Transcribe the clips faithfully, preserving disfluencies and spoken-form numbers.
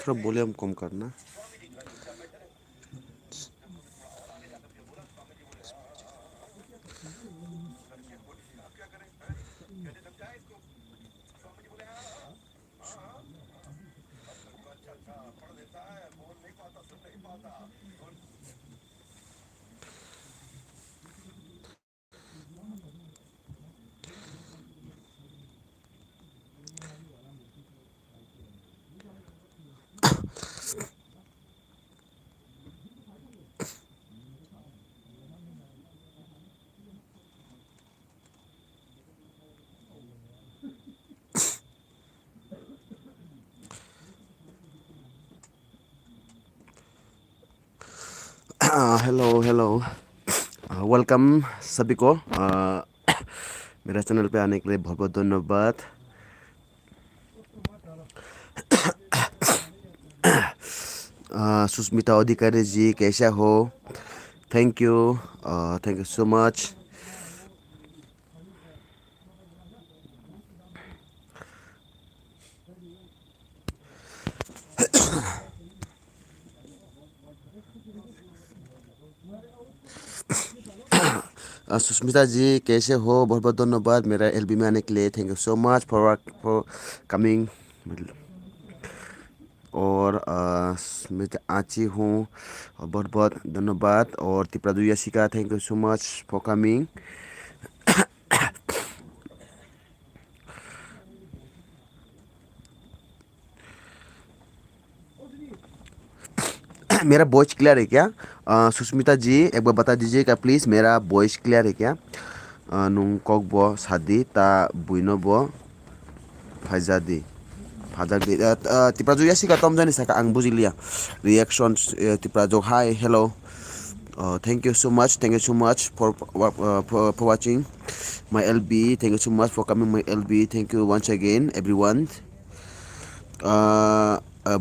थोड़ा वॉल्यूम कम करना। Hello, hello. Welcome सभी को। मेरा चैनल पे आने के लिए बहुत बहुत धन्यवाद। सुष्मिता अधिकारी जी, कैसा हो? Thank you. Thank you so much. Sushmita ji, कैसे हो? बहुत बहुत धन्यवाद मेरा एलबी में आने के लिए। Thank you so much for for coming. और मैं आची हूँ। बहुत बहुत धन्यवाद। और त्रिपुरा दुई Yashica, thank you so much for coming. मेरा वॉइस क्लियर है क्या? सुष्मिता जी, एक बार बता दीजिएगा प्लीज, मेरा वॉइस क्लियर है क्या? Nung kok bo sadi ta buino bo phaijadi. Phajak di. Tipra jugya sika tom jani saka ang bujiliya. Reaction, Tipra jog, hi, hello. Thank you so much, thank you so much for for watching my L B. Thank you so much for coming my L B. Thank you once again everyone.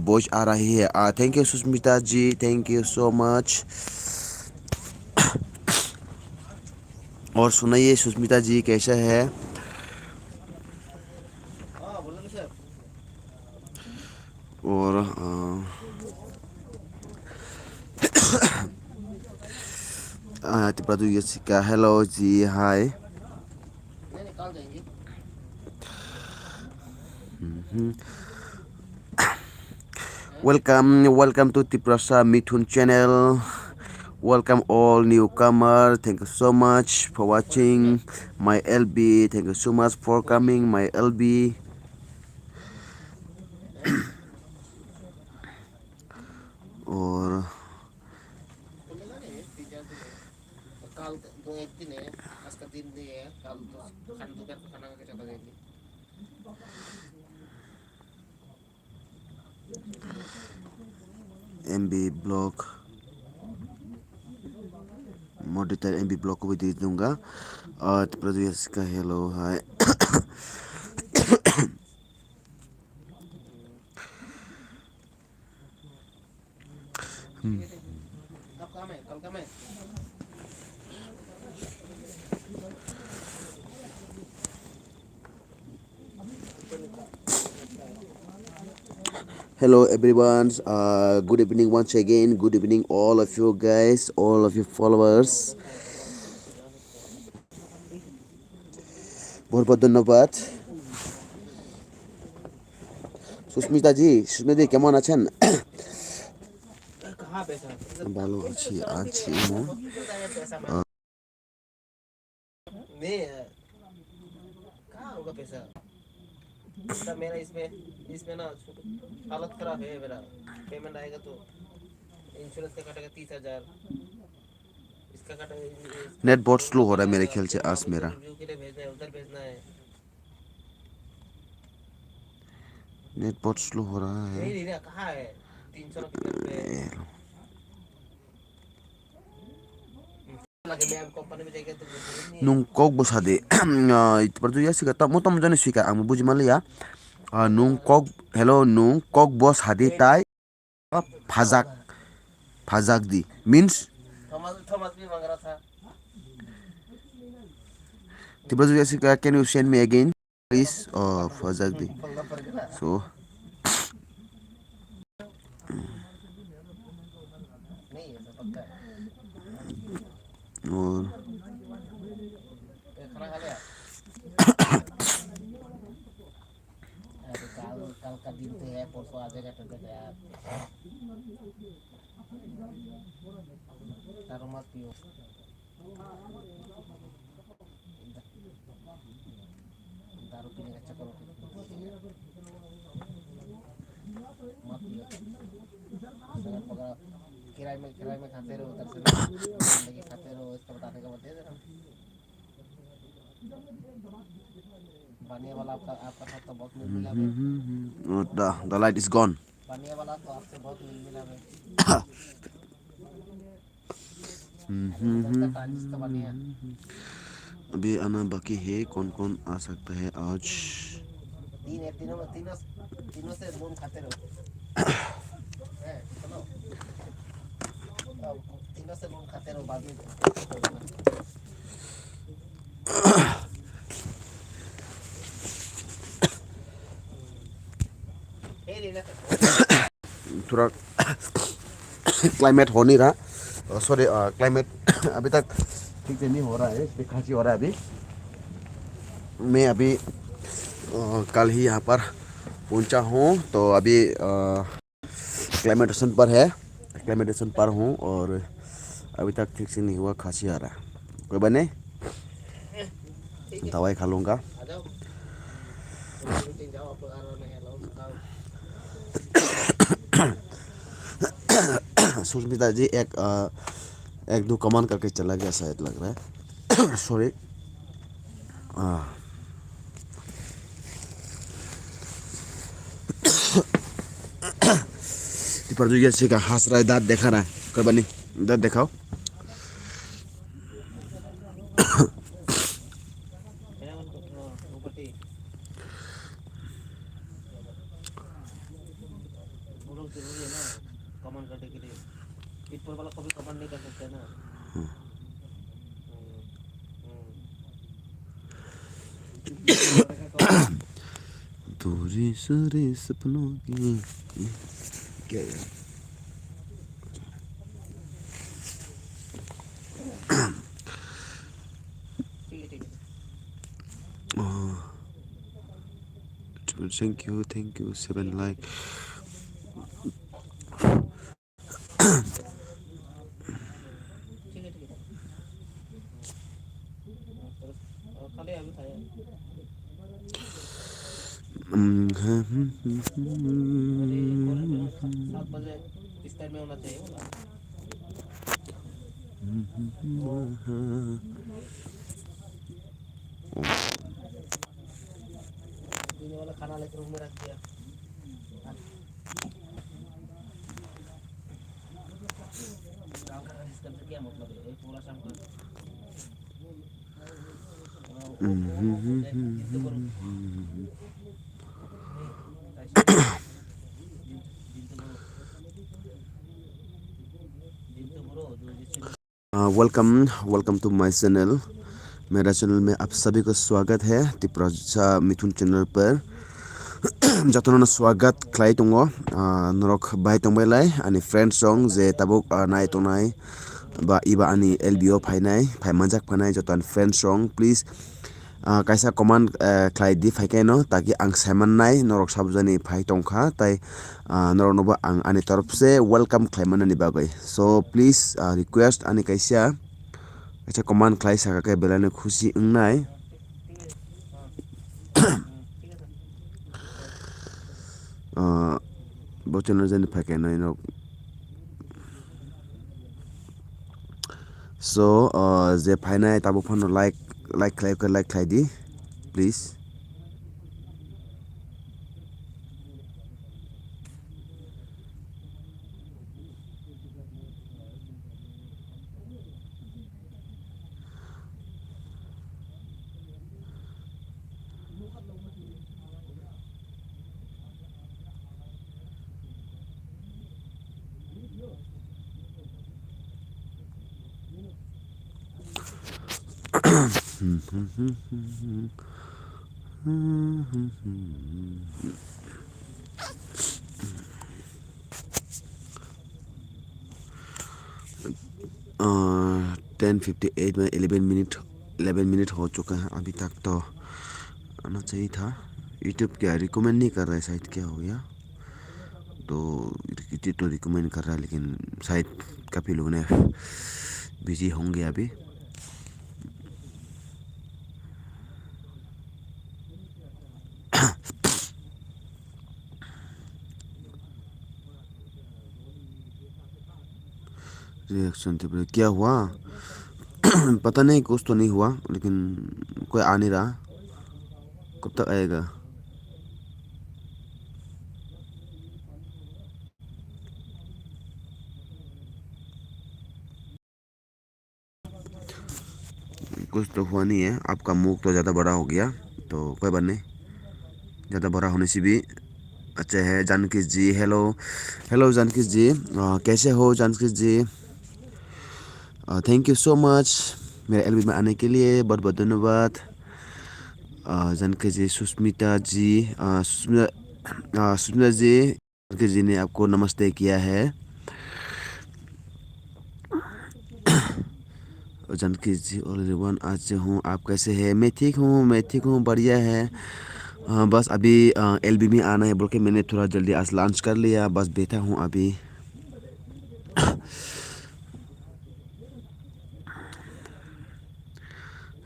Boys आ रही है। Thank you Sushmita ji, thank you so much. और सुनाइए सुष्मिता जी कैसा है? और Tipra jugya sika, hello ji, hi. Welcome, welcome to Tiprasa Mithun channel. Welcome all newcomer. Thank you so much for watching my L B. Thank you so much for coming my L B. Or M B block. Moditor M B block ko bidi dunga. Tipra jugya sika, hello, hi. Hello everyone, good evening once again. Good evening all of you guys, all of you followers. बहुत बहुत धन्यवाद। সুস্মিতা জি, সুস্মিতা জি, কেমন আছেন? ভালো আছি, আছি। नहीं है। कहाँ होगा पैसा? बेटा, मेरा इसमें, इसमें ना हालत खराब है मेरा। पेमेंट आएगा तो इंश्योरेंस का कटेगा तीस हजार। इसका कटेगा, इस-, नेट बहुत स्लो हो रहा है मेरे ख्याल से आज मेरा। इंटरव्यू के लिए भेजना है, उधर भेजना है। नेट बहुत स्लो हो रहा है। नहीं, नहीं, नहीं, कहाँ है? तीन सौ रुपये पे। ए। Nung kok bo sadi. Ah, ito partu ya sika tamo tamo jani sika ang buji maliya. Ah, nung kok, hello, nung kok bo sadi tai. Phajak, phajak di means. Thomas, Thomas bi mangra tha. Tipra Jujia Sika, can you send me again, please? Oh, phajak di. So. Oh. अरे काल, कल का दिन तो है, परसों आ जाएगा, तो क्या यार? दारू मत पियो। दारू पीने का चक्कर में मत पियो। अगर पकड़ा, किराए में, किराए में खाते रहो, उधर से भी खाते रहो, इसको बताने का मत दे देना। बानिया वाला आपका, आपका साथ तो बहुत मिल मिला है। Oh, the, the light is gone. बानिया वाला तो आपसे बहुत मिल मिला है। अभी आना बाकी है, कौन कौन आ सकता है आज? तीन है, तीनों में, तीनों, तीनों से लोन खाते रहो। हैं, सुनो। अब तीनों से लोन खाते रहो, बाद में। थोड़ा क्लाइमेट हो नहीं रहा। अ, सॉरी, अ, क्लाइमेट अभी तक ठीक से नहीं हो रहा है, इसलिए खांसी हो रहा है अभी। मैं अभी, अ, कल ही यहाँ पर पहुँचा हूँ, तो अभी, अ, क्लाइमेटेशन पर है, क्लाइमेटेशन पर हूँ और अभी तक ठीक से नहीं हुआ, खांसी आ रहा है। कोई बात नहीं, दवाई खा लूँगा। सुष्मिता जी एक, अ, एक दो कमान करके चला गया शायद, लग रहा है। Sorry. Ah. Tipra Jujia Sika, हंस रहा है, दांत दिखा रहा है। कोई बात नहीं, दांत दिखाओ। वो लोग जरूरी है ना, कमान करने के लिए। ऊपर वाला कभी कमान नहीं कर सकते ना। हम्म। हम्म। दूरी सूरी सपनों की, क्या यार? ठीक है, ठीक है। Oh. Thank you, thank you, seven like. ठीक है, ठीक है। और खाली अभी खाया। सात बजे इस टाइम में होना चाहिए बोला। पीने वाला खाना लेकर रूम में रख दिया। काम करने से क्या मतलब है? ये पूरा शाम को Uh, welcome, welcome to my channel. मेरा चैनल में आप सभी को स्वागत है, तिप्रासा मिथुन चैनल पर। जतनों स्वागत खलाई तुंगो, आ, नरक भाई तुंगो लाई, अनि फ्रेंड्स रंग जे तबुक, आ, नाय तो नाय, बा इबा ani L B O phainai, phai manjak phainai, joto ani friends rong, please, ah, kaisa comment, eh, khlai di phaikhe no, taki ang saimannai, norok sabjani phai tongkha, tai, ah, noroknobo ang ani torop se welcome khlaimanani bagwi. So, please, ah, request ani kaisa, kaisa comment khlai saka khe belai no khusi wngnai. Ah, bo channel jani phaikhe no, ino. So, uh, je phainai tabuk phano like, like khlai khe like khlai di, please. Ten fifty eight में eleven minute, eleven minute हो चुका है, अभी तक तो आना चाहिए था। यूट्यूब क्या रिकमेंड नहीं कर रहा है, शायद क्या हो गया। तो यूट्यूब तो रिकमेंड कर रहा है, लेकिन शायद काफ़ी लोगों ने बिजी होंगे अभी। रिएक्शन त्रिपुरा क्या हुआ? पता नहीं, कुछ तो नहीं हुआ, लेकिन कोई आ नहीं रहा। कब तक आएगा? कुछ तो हुआ नहीं है, आपका मुख तो ज़्यादा बड़ा हो गया, तो कोई बात नहीं, ज़्यादा बड़ा होने से भी अच्छा है। जानकी जी, हेलो, हेलो जानकी जी, अ, कैसे हो जानकी जी? अ, थैंक यू सो मच मेरे एलबी में आने के लिए, बहुत बहुत धन्यवाद। अ, जानकी जी, सुष्मिता जी, अ, सुष्मिता, अ, सुष्मिता जी, जानकी जी ने आपको नमस्ते किया है। जानकी जी, all in one आज हूँ, आप कैसे हैं? मैं ठीक हूँ, मैं ठीक हूँ, बढ़िया है। अ, बस अभी, अ, एलबी में आना है बोल के मैंने थोड़ा जल्दी आज लंच कर लिया, बस बैठा हूँ अभी।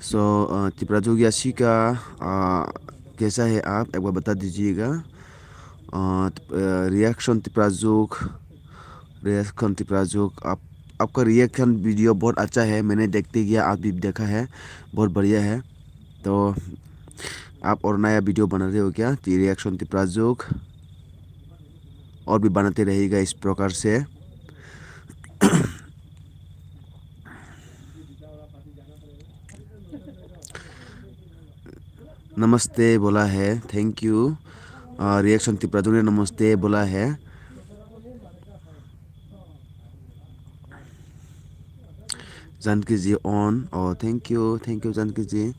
सो, अ, त्रिपुरा जोग यासिका, अ, कैसा है आप? एक बार बता दीजिएगा। अ, त-, अ, रिएक्शन त्रिपुरा जोग, रिएक्शन त्रिपुरा जोग, आप, आपका रिएक्शन वीडियो बहुत अच्छा है, मैंने देखते गया, आप भी देखा है, बहुत बढ़िया है। तो आप और नया वीडियो बना रहे हो क्या? ती-, रिएक्शन त्रिपुरा जोग और भी बनाते रहेगा इस प्रकार से। नमस्ते बोला है, थैंक यू। अ, रिएक्शन त्रिपुरा जोग ने नमस्ते बोला है। जानकी जी ऑन, ओ thank you, thank you Janaki ji,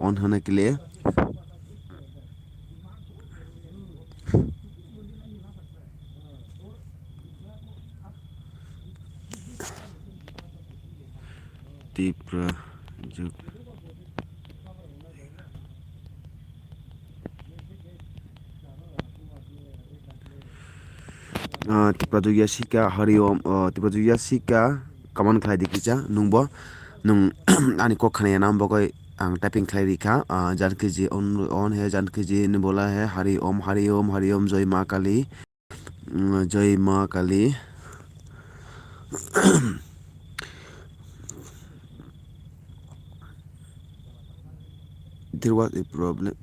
on होने के लिए। त्रिपुरा जोग। Ah, Tipra Jugya Sika, Hari Om, ah, Tipra Jugya Sika, kaman khlai di kisa, nungbo, nung ani kok khna ya nam bagwi ang typing khlai rikha, ah, Janki ji on, on hai, Janki ji ni bola hai, Hari Om, Hari Om, Hari Om, Jai Ma Kali, mm, Jai Ma Kali. There was a problem.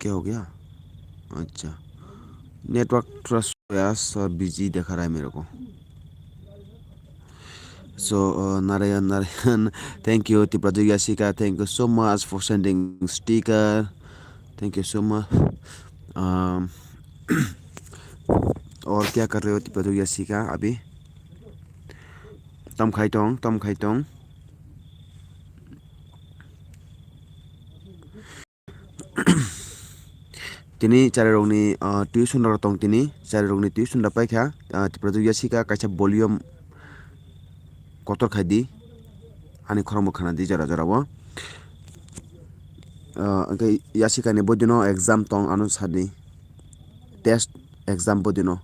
क्या हो गया? अच्छा, नेटवर्क थोड़ा स्लो यार, सब बिजी दिखा रहा है मेरे को। So, uh, Narayan, Narayan, thank you, Tipra Jugya Sika, thank you so much for sending sticker. Thank you so much. Um, और क्या कर रहे हो, Tipra Jugya Sika, अभी? Tom khai tong, tom khai tong. Tini chari rokni, ah, tuition rok tong tini, chari rokni tuition rok paikha, ah, Tipra Jugya Sika kaisa volume kotor khai di, ani khorang bo khana di jora jora o. Ah, hwnkhe Yasika ni bo dino exam tong ano sadi, test exam bo dino.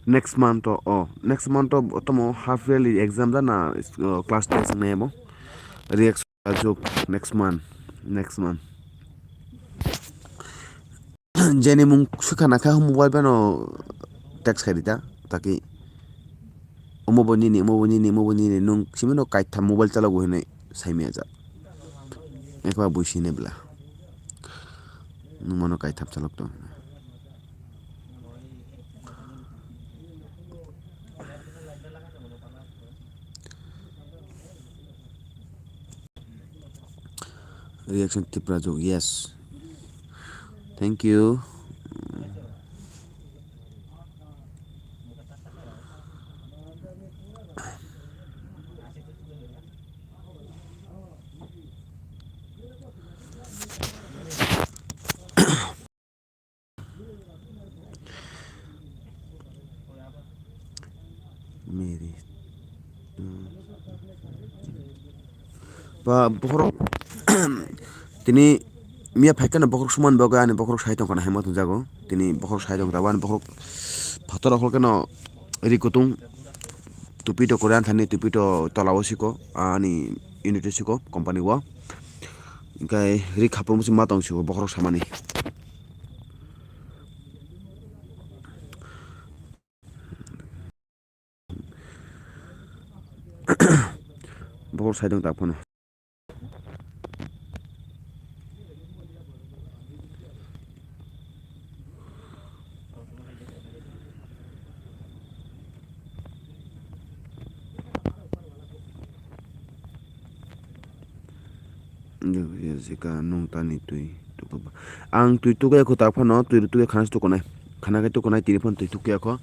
Next month o, oh, next month o tomo half yearly exam da na, uh, class test nai bo. Reaction ajok next month, next month. Jeni mung swkha nakha mobile bano text khaidi ta, taki omo bo nini, omo bo nini, omo bo nini, nung simi no kaitham mobile chalogo hinwi saimaya jak. Ekba buisi hinwi bwla. Nung mano kaitham chalok tong. Reaction Tiprajwk, yes. Thank you. Mary. Ba bokhorok tini miya phaikhe no bokhorok suman bagwi ani bokhorok sai tongkha na hema tongjago. Tini bokhorok sai tongkha, ani bokhorok phatar okhol kheno ri kutung tupi to Korean thani tupi to tola o siko ani unit o siko company o. Hingkhe ri khapur musi ma tong siko bokhorok samani. Bokhorok sai tong tak phano. Jessica, nung tani twi tukgo ba? Ang twi tukya kho tak phano, twi rw tukya khana se tukunai. Khana khe tukunai tini phano twi tukya kho.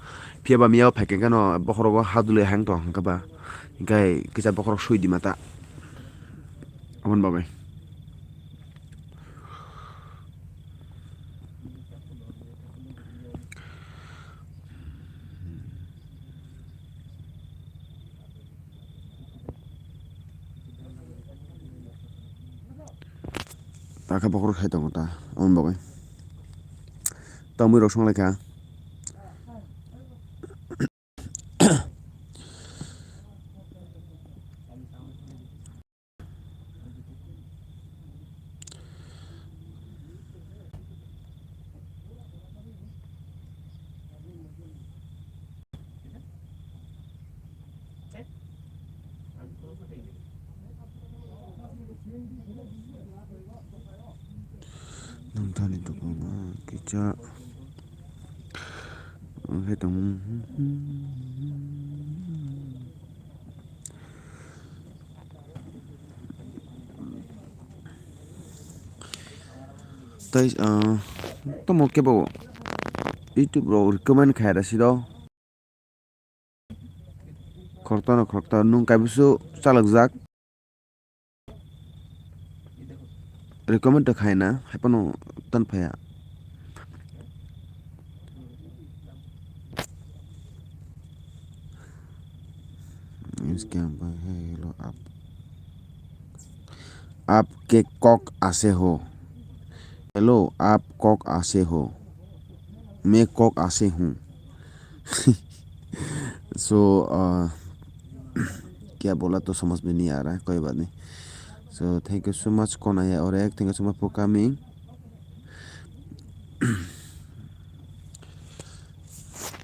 Phiya ba miya o phaikhe kheno bokhorogo ha dulwi hang tong hwnkhe ba. Hingkhai kisa bokhorok sui di mata. Aboni bagwi. Takha bokhorok hai tongo ta, aboni bagwi. Tamwi rok songlaikha. Nung thani tukuma kisa wngkhe tong. Tai, ah, tomo kebo YouTube rok recommend khaira siro. Khorokta no khorokta nung kaibusu chalokjak. Recommend to khaina, hai phano tan phaya. Scam by, hey, hello, aap, aap ke kok ase ho? Hello, aap kok ase ho? Main kok ase hu. So, uh, क्या बोला तो समझ में नहीं आ रहा है, कोई बात नहीं। So, thank you so much, कौन आया और एक, thank you so much for coming।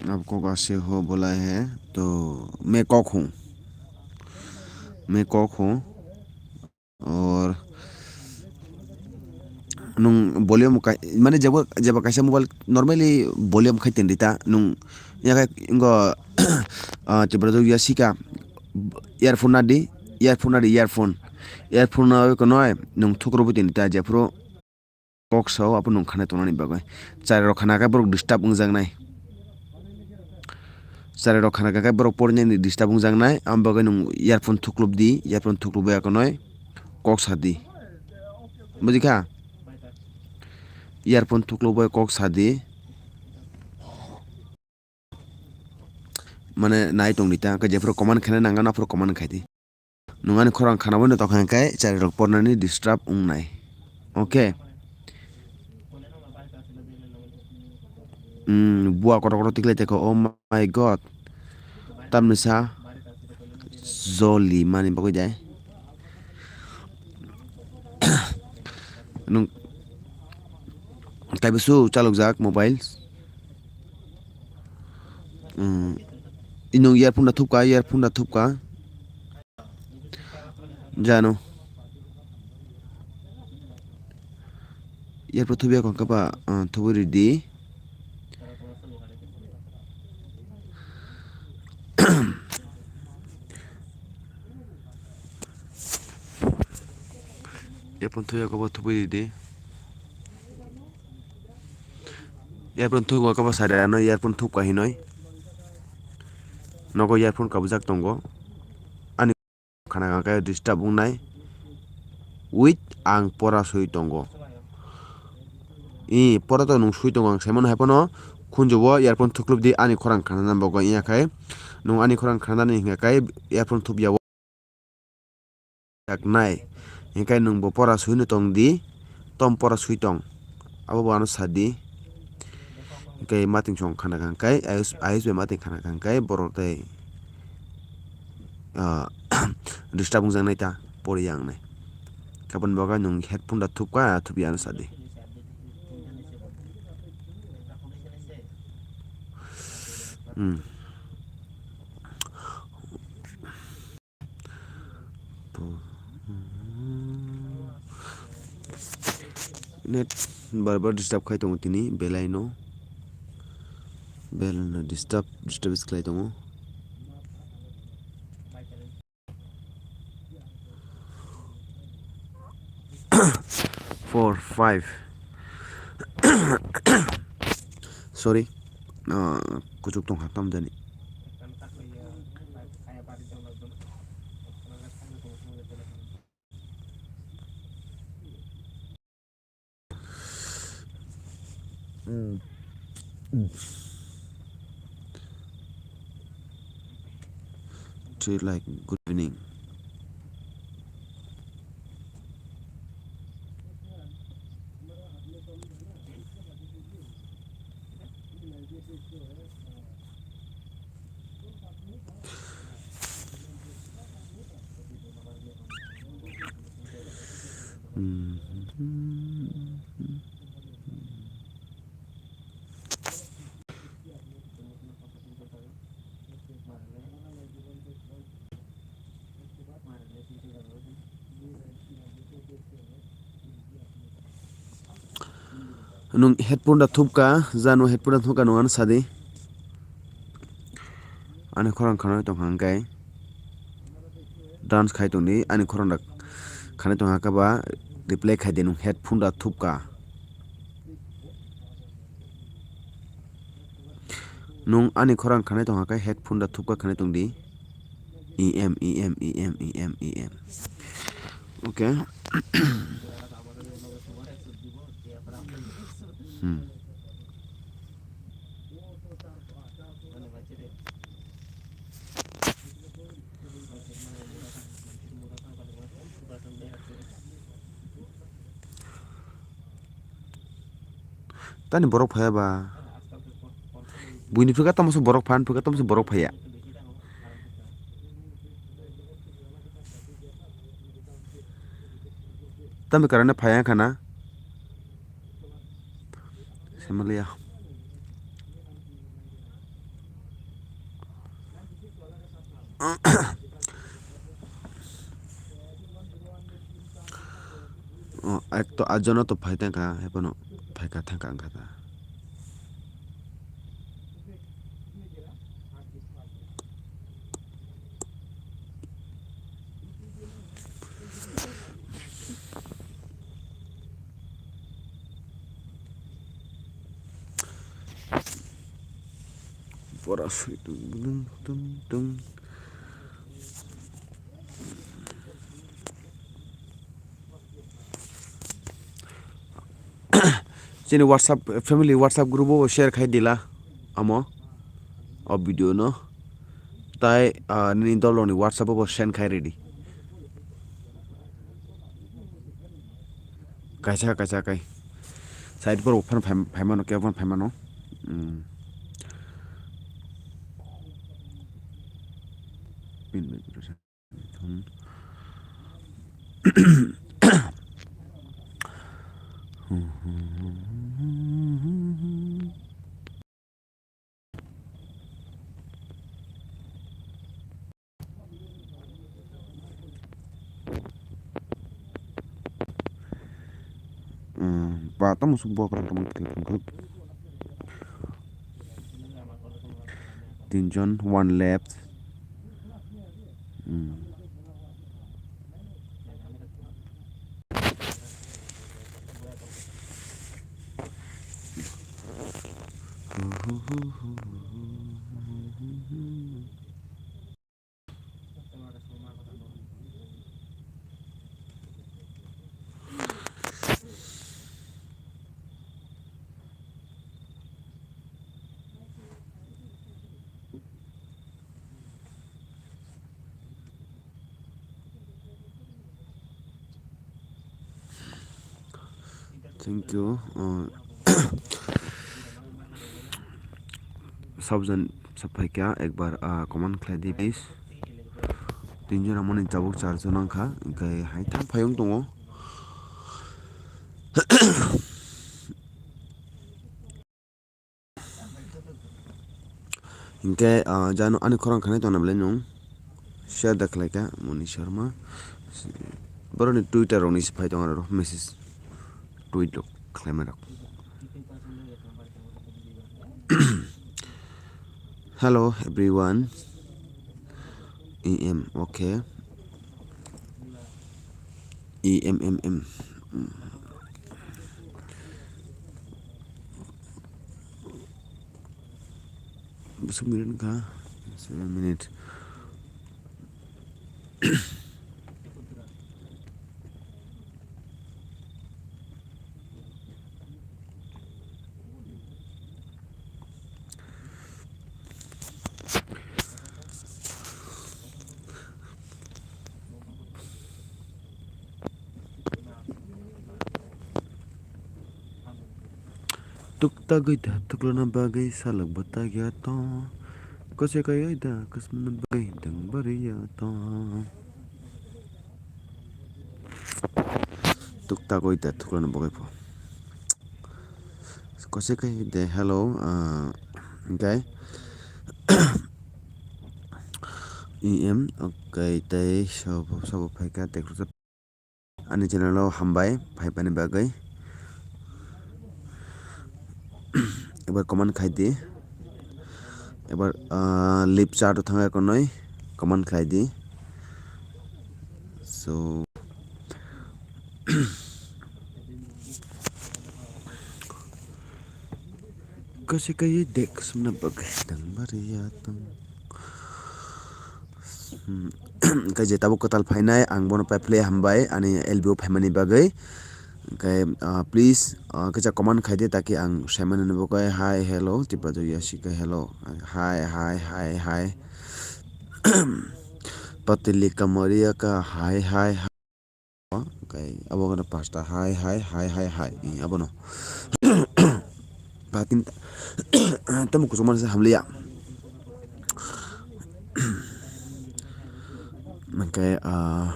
अब कौन से हो बोला है, तो मैं कॉक हूँ, मैं कॉक हूँ। Or nwng volume kai, mane jebo, jeba kaisa mobile normally volume khai tongdi ta nwng yakhai wngkha, ah, Tripura jok ya sika earphone nadi, earphone nadi, earphone, earphone no konoi nwng thukrubwi tongdi ta jephuru kok sao abo nwng khanai tongnani bagwi. Chari rok khana khe borok disturb wngjaknai. Chari rok khana khe borok porinani disturb wngjaknai. Amo bagwi nwng earphone thuklubdi, earphone thuklubwi akonoi kok sadi. Bujikha? Earphone thuklubwi kok sadi. Mane nai tongdi ta, hwnkhe jephuru command khaina nangano aphuru command khaidi. Nwng ani khorang khana boino tongkha hwnkhe chari rok pornani disturb wngnai. Okay. Hmm, bua kotor kotor tiklai tongkha, oh my God. Tamni sa joli mani bagwi de. Nwng Kaibasu chalokjak mobile. Hmm. Inung earphone da thupka, earphone da thupka. Jano. Earphone thupya kong kapa, ah, thubui ridi. Earphone thupya kong kapa thubui ridi. Earphone thupya kong kapa sari ano earphone thupka hinoi. Nogo earphone kabujak tongo. Ani khana khe disturb wngnai. Wait, ang pora sui tongo. I pora to nung sui tongo, ang saimano hai phano khunju o earphone thuklub di ani khorang khana na bagwi, iya khai nung ani khorang khana nani hingka khai earphone thup ya o. Yak nai. Hingkai nung bo pora sui no tong di. Tom pora sui tong. Abo bo ano sa di. Hingkai mating song khana kha hingkai, ayus, ayus bai mating khana kha hingkai, borok tei, ah, disturb wngjaknai ta, pori ya wngnai. Kabun bo khe nung headphone da thupka, thupya ano sa di. Hmm. Net bar bar disturb khai tongo tini belai no, belai no disturb, disturb khlai tongo. Four, five. Sorry. Ah, kuchuk tong kha, tam jani. Mm. Mm. Treat like good evening. Nwng headphone da thupka, jano headphone da thupka nwng ano sadi. Ani khorang khanai tongkha hwnkhe dance khai tongdi, ani khorang da khanai tongkha khe ba reply khai di, nwng headphone da thupka. Nwng ani khorang khanai tongkha khe headphone da thupka khanai tongdi. E M, E M, E M, E M, E M. Okay. Hmm. Tani borok phaiya ba? Buini phika tamo se borok phan, phika tamo se borok phaiya. Tamo karane phaiya khana. Semaliya. Oh, ek to ajono to phai tangkha, hepano phaikha thangkha wngkha ta. Pora sui tung tung tung tung. Chini WhatsApp, family WhatsApp group o share khai dila amo o video no. Tai, ah, nini doloni WhatsApp o bo send khai ridi. Kaisa, kaisa, kai. Side borok phano phai, phaimano, kebo phano phaimano. Hmm. Hmm, ba tamo suk bokra tamo khe tongkha. Tinjon, one left. Hmm. Thank you. Uh, sabjan saphaikha ekbar, uh, comment khlai di please. Tinjon amoni tabuk charjon wngkha, hwnkhe hai thang phaiwng tongo. Hinkhe, ah, jano ani khorang khanai tongna belai nwng share da khlaikha Moni Sharma. Boroni Twitter rokni se phai tongo aro message tweet rok khlaima rok. Hello everyone. E M, okay. E M M M. Bwswk minute wngkha? Seven minute. Tuk tagwi da tuklana bagwi salok bo tagya to. Kose kayoi da kasmana bagwi dang bariya to. Tuk tagwi da tuklana bagwi po. Kose kai de hello, ah, guy. E M, okay, tei sabo, sabo phaikha, tei khoroksa. Ani channel o hambai, phaipani bagwi. Ebar comment khai di. Ebar, ah, live chat o thangwi konwi comment khai di. So, Kose kai dek sumna bagwi dang bariya tong. Hmm. Khe je tabuk kwtal phainai, ang bono paiphlwi hambai ani L B O phaimani bagwi. Khe, ah, please, ah, kisa comment khai di, taki ang saimani ni bagwi. Hi, hello, Tipra Joya Sika, hello. Hi, hi, hi, hi. Patili Kamaria ka, hi, hi, hi. Kai abo gana pasta, hi, hi, hi, hi, hi. Abono. Patin tamo kuchuk mansa hamliya. Mangkai, ah,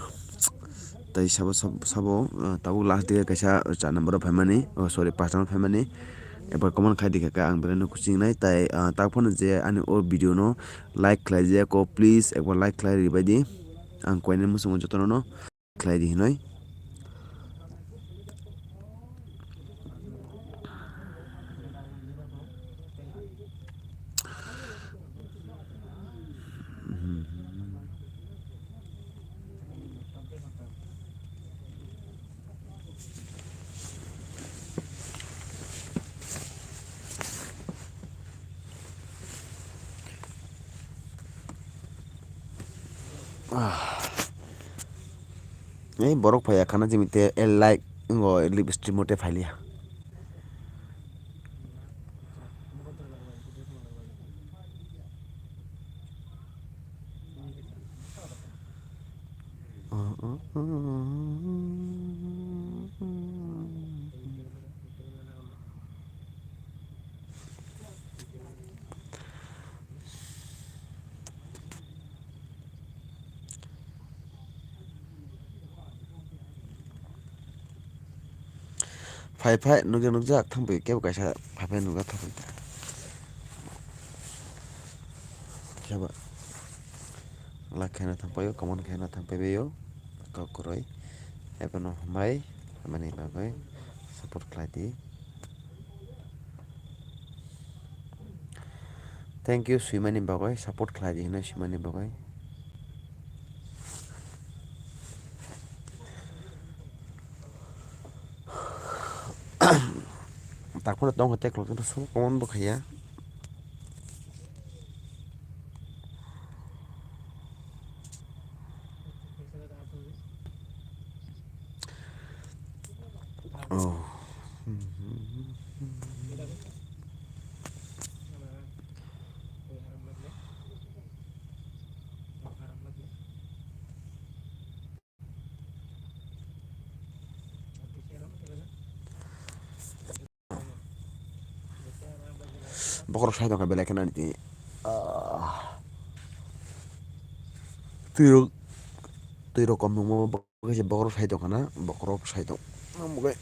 tai sabo, sabo, sabo, ah, tabuk last day kaisa char number o phaimani, oh, sorry, panch number phaimani. Ebar comment khai di kha ang belai no kuching nai, tai, ah, tak phano je ani o video no like khlai jaya ko, please ekbar like khlai ribai di. Ang koinai muchungo jotono no khlai di hinoi. Ah. Ei borok phaiya khana jimite el like ngo live stream o te phailiya. Phai phai nukjak nukjak thangbai kebo kaisa phai phai nukjak thangbai. Kebo like khaina thangbai o, comment khaina thangbai bai o. Kok kwrwi. Ebono hambai, hamani bagwi support khlai di. Thank you swimani bagwi, support khlai di hwnwi swimani bagwi. Takphano tongkha tei kwlwng khe sobo comment bo khaiya. Oh. Bokhorok sai tongkha belai kheno ani twi. Ah. Twirok, twirok kom nungmo bo kaisa bokhorok sai tongkha na, bokhorok sai tong. Omo khe.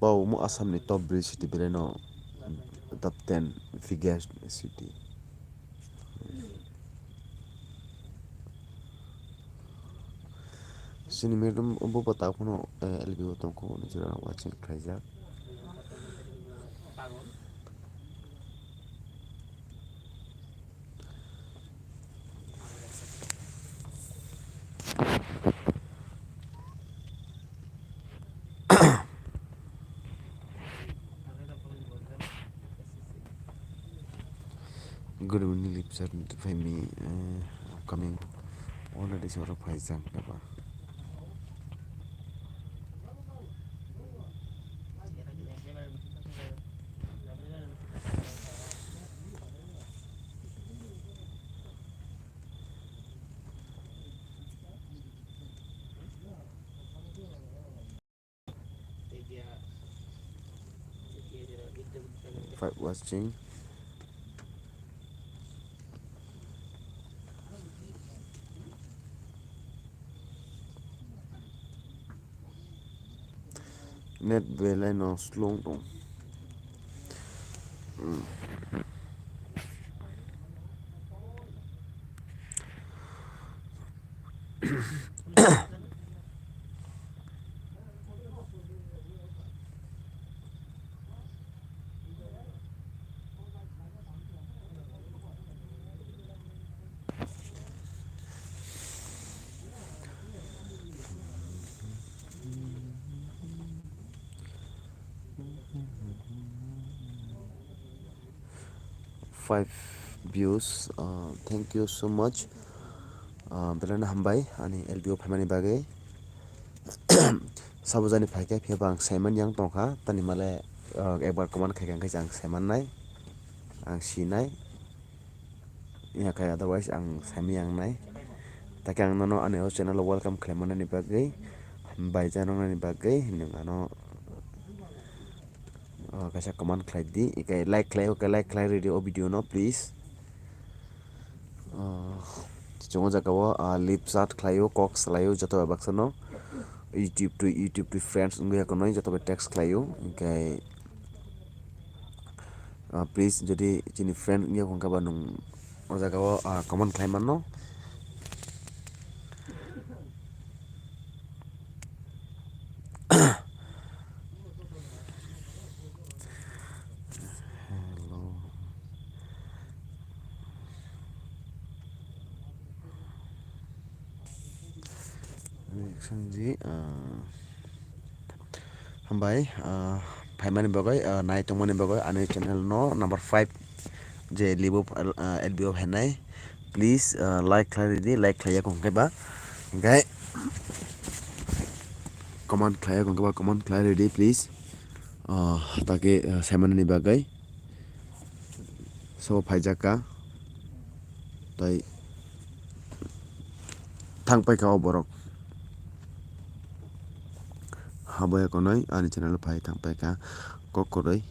Bo omo Assam ni top three city belai no, top ten biggest city. Chini medium bo bwtang phano, eh, L B o tongkho, nijora watching khlaijak. Good evening, Lipsar, nito phaimi, eh, upcoming already soro phaijak naba. Five watching. Net belai no slow tong. Hmm. Five views, uh, thank you so much. Uh, belai no hambai ani L B o phaimani bagwi. Sabo jani phaikhe, phiyaba ang saiman yang tongkha, tani male, uh, ekbar comment khaikha, hwnkhe ang saimannai, ang sinai. Yakhai otherwise ang saimanya wngnai. Takhe ang nono ani o channel o welcome khlaimanani bagwi, hambai janani bagwi hinwi ano, o, kaisa comment khlai di, like khlai, like khlai ridi o video no please. O, chwng o jaga o, a, lip chat khlai o, kok salai o joto bai baksa no YouTube to, YouTube to friends wngwi ya kono joto bai text khlai o, hwnkhe Ah, please, jodi chini friend wngya hwnkha ba nwng o jaga o, ah, comment khlai mano. Hello. Reaction ji, ah, Hambai, ah, phaimani bagwi, ah, nai tongmani bagwi ani channel no number five je libo, ah, L B O phainai. Please, ah, like khlai ridi, like khlai ya kong khe ba. Hwnkhe Comment khlai, hwnkhe ba comment khlai rwdi, please. Ah, take, ah, saimanani bagwi. So, phaijak ka. Tai thang paikha o borok. Habo ya konoi ani channel phai thang paikha kok kwrwi.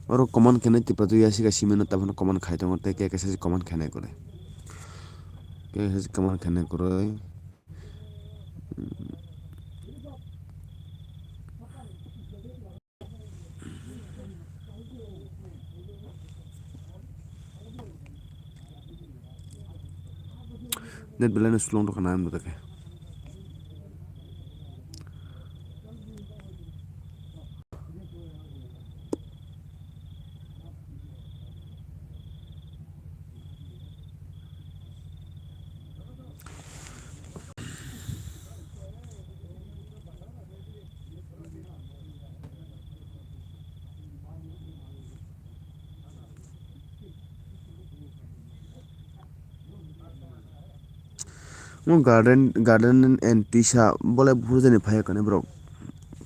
Oro comment khenai Tripura Jayasika Simino tabukno comment khai tongo tei khe kaisa comment khenai kwrwi. Khe kaisa comment khenai kwrwi. Net belai no slow wngtongkha na ang bo tei khe. Mo garden, garden and tisa bole bujani phai kane borok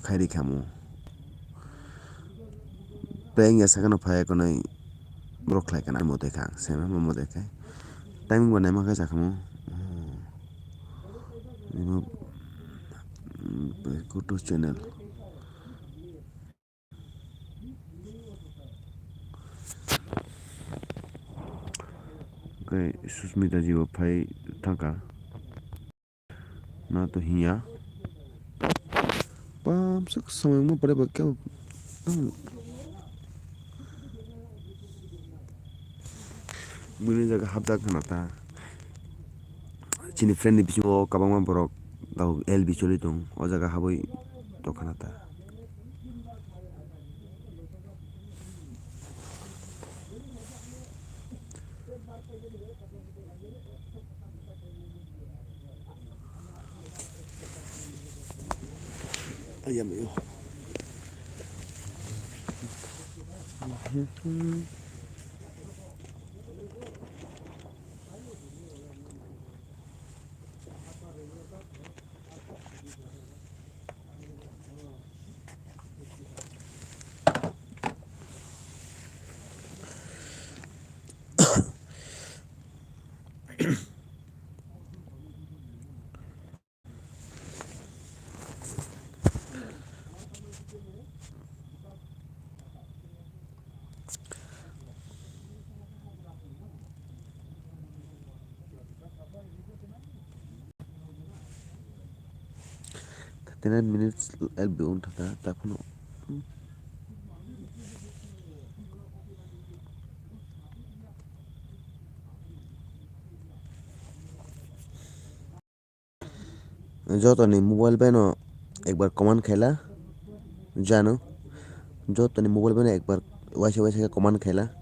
khairi khamo. Peng ya sakano phai kane borok khlai kana mo tei kha, sema mo tei kha. Timing bo naima khe sakamo. Imo, mm, kutu channel. Hwnkhe Susmita ji bo phai thangkha. Na to hiya. Pam sak samung mo pare bakya. Bini jaga hapjak khana ta. Chini friend ni bisingo kwbangma borok tabuk L B choli tong. O jaga habwi tongkhana ta. Ayam yo. Thirty nine minutes L B wng thaka takhwno. Jotoni mobile bai no ekbar comment khaila, jano. Jotoni mobile bai no ekbar waisa waisa khe comment khaila.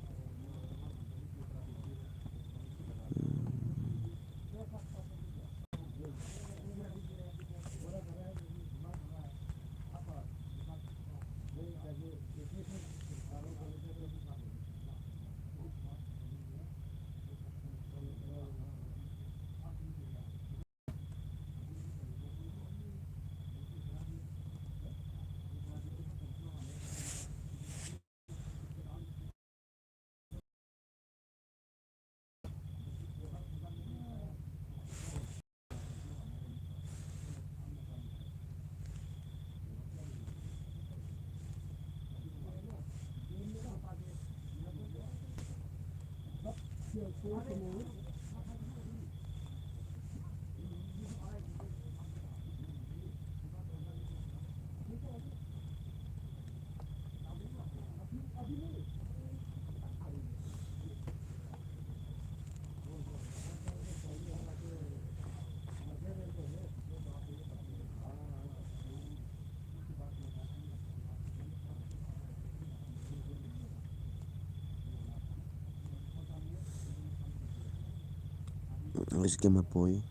Gamer boy,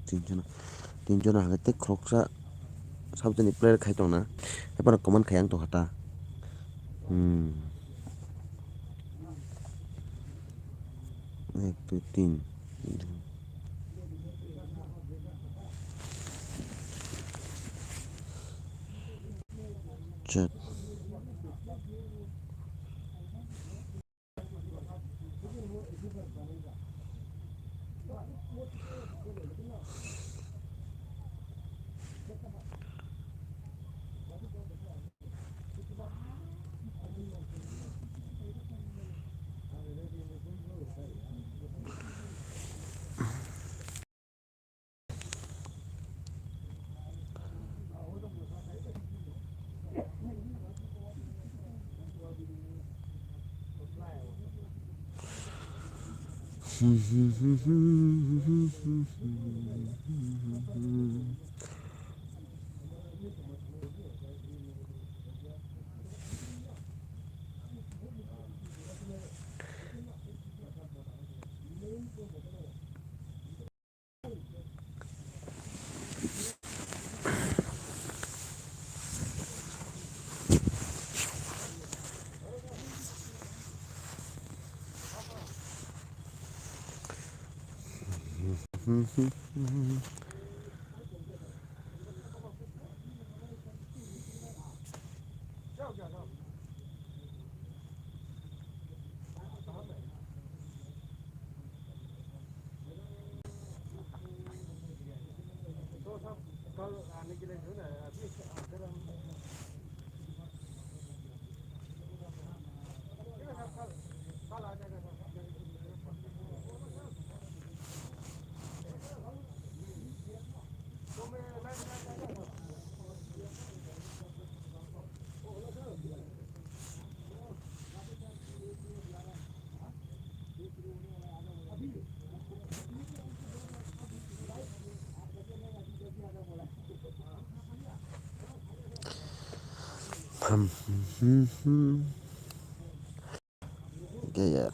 tinjon, tinjon hwnkhe tei khoroksa sabjani player khai tongna, haiphano comment khai ang tongkha ta. Hmm. Ek, dui, tin. Chat. Hmm, hmm, hmm, hmm. Gaya.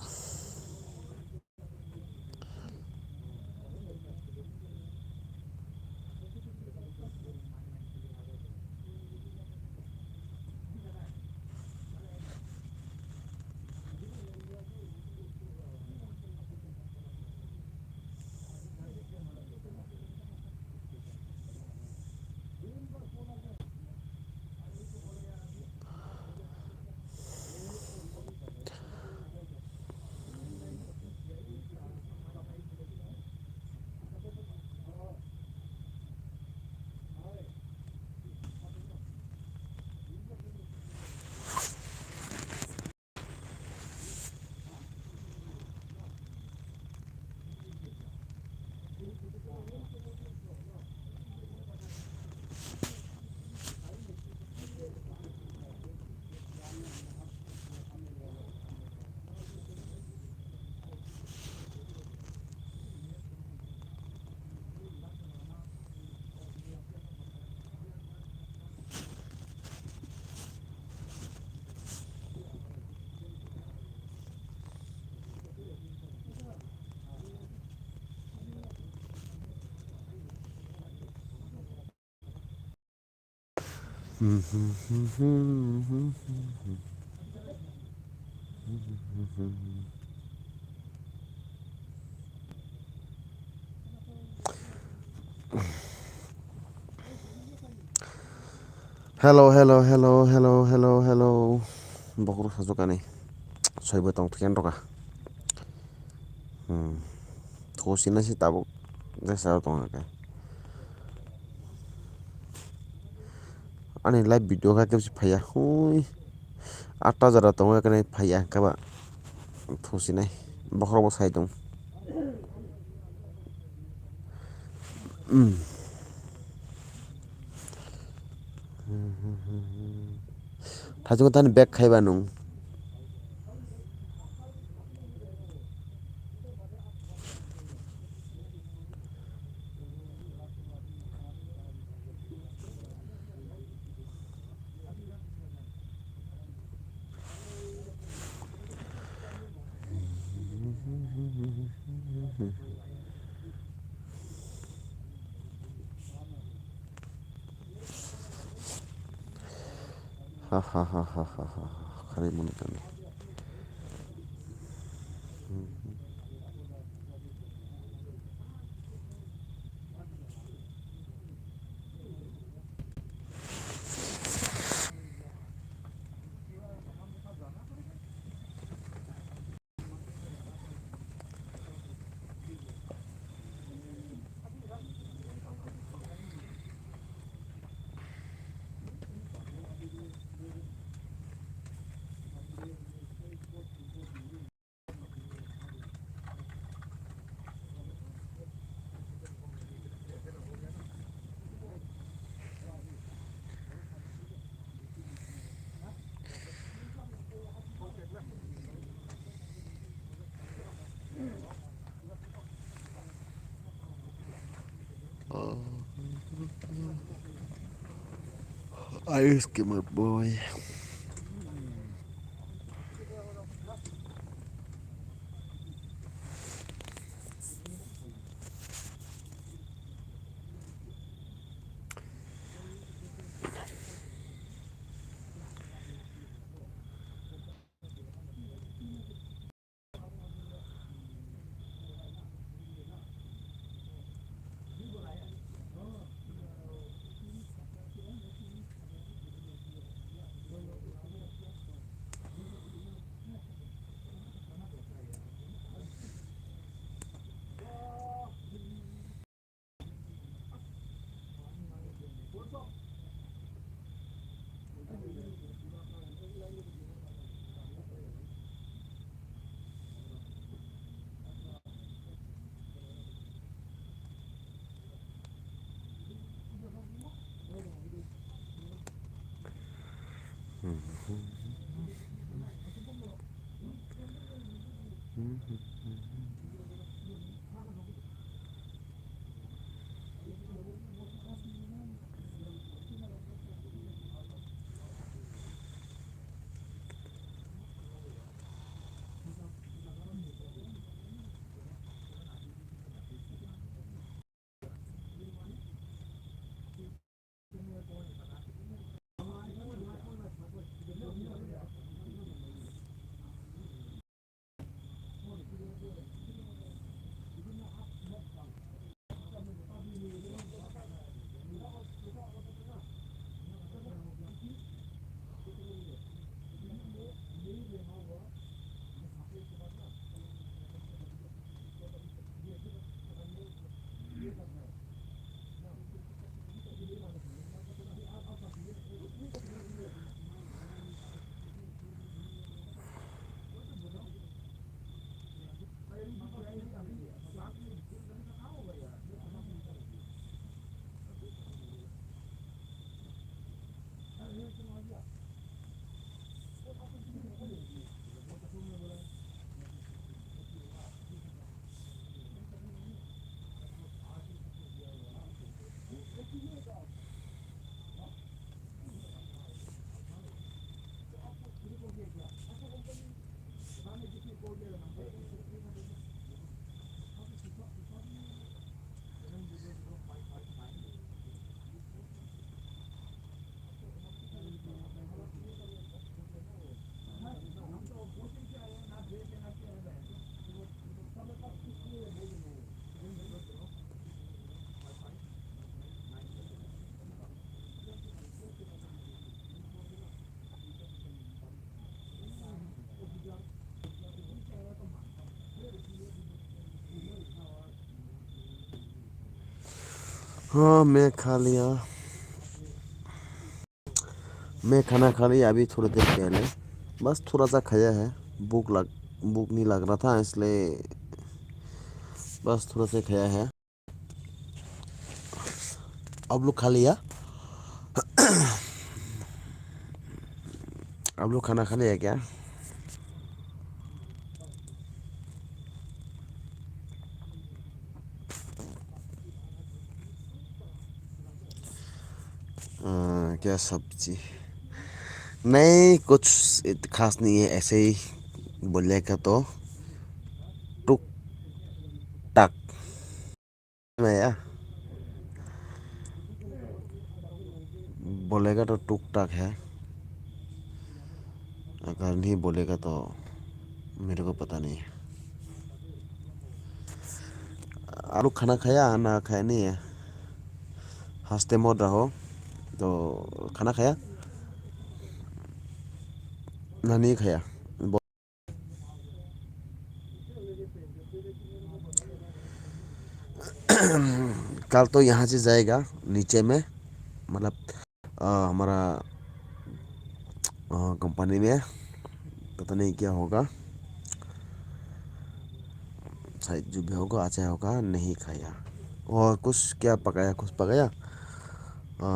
Hello, hello, hello, hello, hello, hello. Bokhorok sajokani. Soibo tong thikyan roka. Hmm. Thosina si tabuk. Jesa tong khe. Ani live video kha khe phaiya. Hui. Atta jora tongo, ekene phaiya kaba. Thusinai. Bokhorok bo sai tong. Hmm. Thaichung tani back khaiba nung. Ha ha ha ha ha ha ha. Kharwi mani kani. Ayush Gamer Boy. हाँ, मैं खा लिया। मैं खाना खा लिया, अभी थोड़ी देर पहले। बस थोड़ा सा खाया है, भूख लग, भूख नहीं लग रहा था, इसलिए बस थोड़ा सा खाया है। आप लोग खा लिया? आप लोग खाना खा लिया क्या? अ, क्या सब्जी? नहीं, कुछ इत-, खास नहीं है, ऐसे ही बोलेगा तो टुक टाक। मैं या बोलेगा तो टुक टाक है। अगर नहीं बोलेगा तो मेरे को पता नहीं। आलू खाना खाया ना खाया नहीं है? हंसते मत रहो। तो खाना खाया ना नहीं खाया? कल तो यहाँ से जाएगा नीचे में, मतलब, अ, हमारा, अ, कंपनी में पता नहीं क्या होगा, शायद जो भी होगा अच्छा होगा, नहीं खाया। और कुछ क्या पकाया, कुछ पकाया, अ,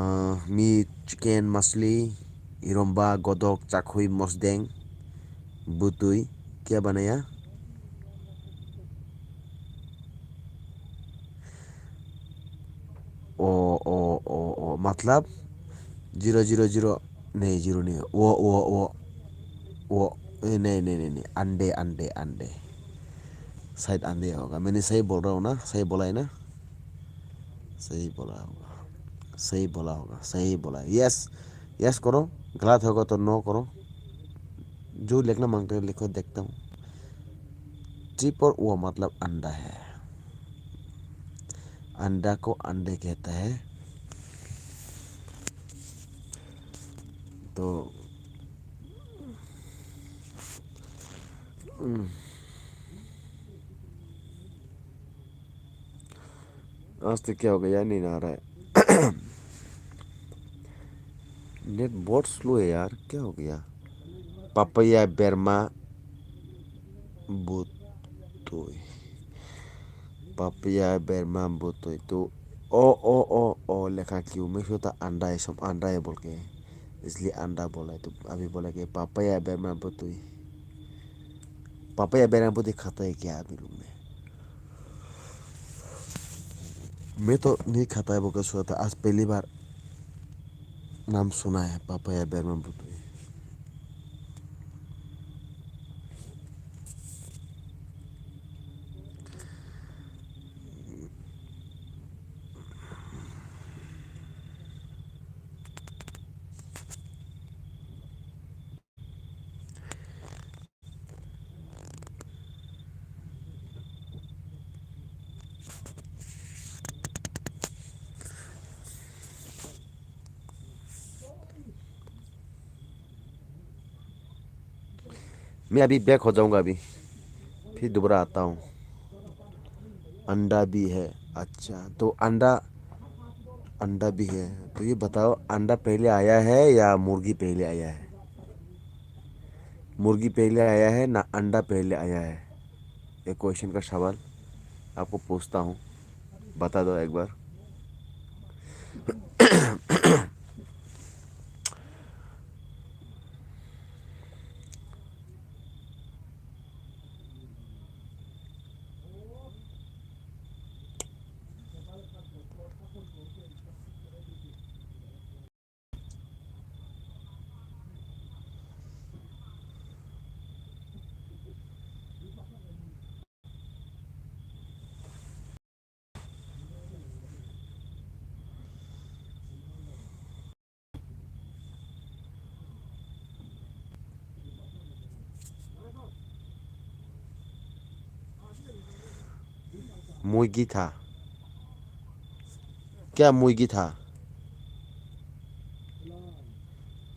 मीट, चिकन, मछली, इरोम्बा, गोदक, चाखुई, मसदेंग, बुतुई, क्या बनाया? ओ, ओ, ओ, ओ, मतलब, zero, zero, zero, नहीं, zero नहीं, वो, वो, वो, वो, ए, नहीं, नहीं, नहीं, नहीं, अंडे, अंडे, अंडे। शायद अंडे होगा। मैंने सही बोल रहा हूँ ना? सही बोला है ना? सही बोला होगा। सही बोला होगा। सही बोला है। Yes, yes करो। गलत होगा तो no करो। जो लिखना मांगते हो, लिखो, देखता हूँ। Triple O मतलब अंडा है। अंडा को अंडे कहता है। तो, हम्म। आज तो क्या हो गया, नींद आ रहा है। नेट बहुत स्लो है यार, क्या हो गया? पापया बेरमा बुतुई। पापया बेरमा बुतुई। तो ओ, ओ, ओ, ओ लिखा क्यों? मैं सोचता अंडा है, सब अंडा है बोल के। इसलिए अंडा बोला है। तो अभी बोला कि पापया बेरमा बुतुई। पापया बेरमा बुतुई खाता है क्या अभी लोग ने? मैं तो नहीं खाता है बोल के सोचा था, आज पहली बार नाम सुना है पापया बेरमा बुतुई। मैं अभी back हो जाऊंगा अभी, फिर दोबारा आता हूँ। अंडा भी है। अच्छा, तो अंडा, अंडा भी है। तो ये बताओ, अंडा पहले आया है या मुर्गी पहले आया है? मुर्गी पहले आया है ना अंडा पहले आया है? ये क्वेश्चन का सवाल आपको पूछता हूँ, बता दो एक बार। मुर्गी था। क्या मुर्गी था?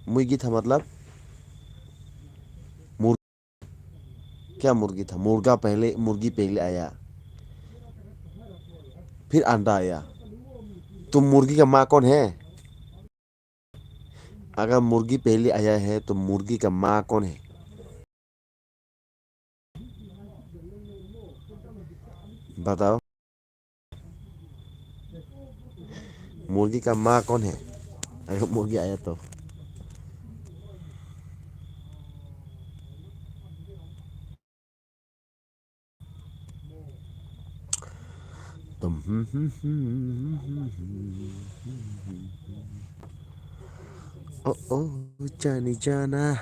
मुर्गी था मतलब मुर्-, क्या मुर्गी था? मुर्गा पहले, मुर्गी पहले आया, फिर अंडा आया। तो मुर्गी का माँ कौन है? अगर मुर्गी पहले आया है तो मुर्गी का माँ कौन है? बताओ, मुर्गी का माँ कौन है? अगर मुर्गी आया तो। तुम ओ ओ जानी जाना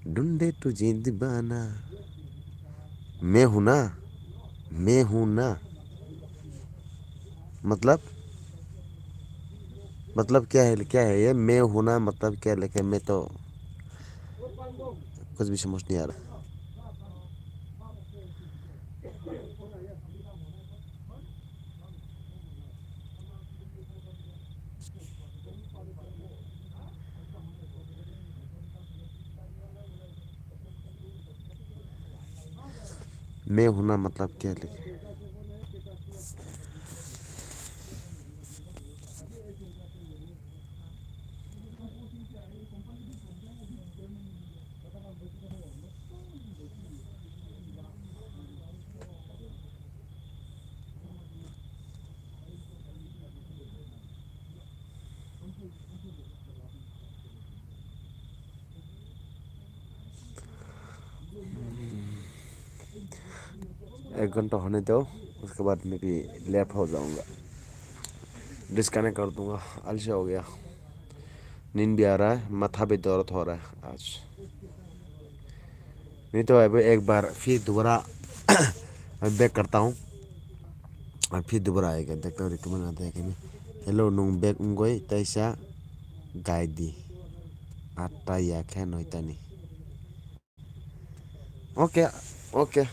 ढूंढे तुझे दीवाना। मैं हूं ना, मैं हूं ना। मतलब, मतलब क्या है, क्या है ये मैं हूं ना? मतलब क्या लिखे? मैं तो कुछ भी समझ नहीं आ रहा। मैं हूं ना, मतलब क्या लिखे? एक घंटा होने दो, उसके बाद मैं भी लेफ्ट हो जाऊंगा। डिस्कनेक्ट कर दूंगा, आलसी हो गया। नींद भी आ रहा है, माथा भी दर्द हो रहा है आज। नहीं तो अभी एक बार फिर दोबारा मैं बैक करता हूँ। और फिर दोबारा आएगा, देखता हूँ रिकमेंड आता है कि नहीं। Hello, nung bag wngoi taisa gai di. Atta ya khe noita ni. Oke, oke.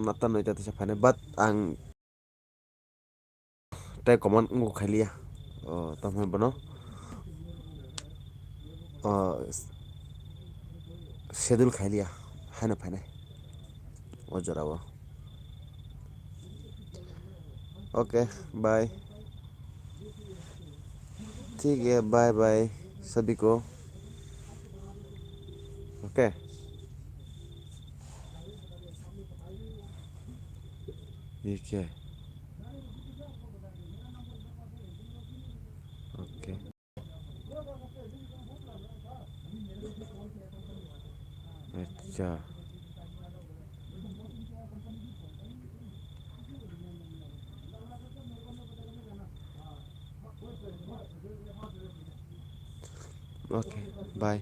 Nata noita tisa phane, but ang tei comment wngkha khailiya. O, tamo bono. O, schedule khailiya. Haino phainai. O jorao. Okay, bye. ठीक है, bye bye सभी को। ओके। ये क्या है? Okay. अच्छा। Okay, bye.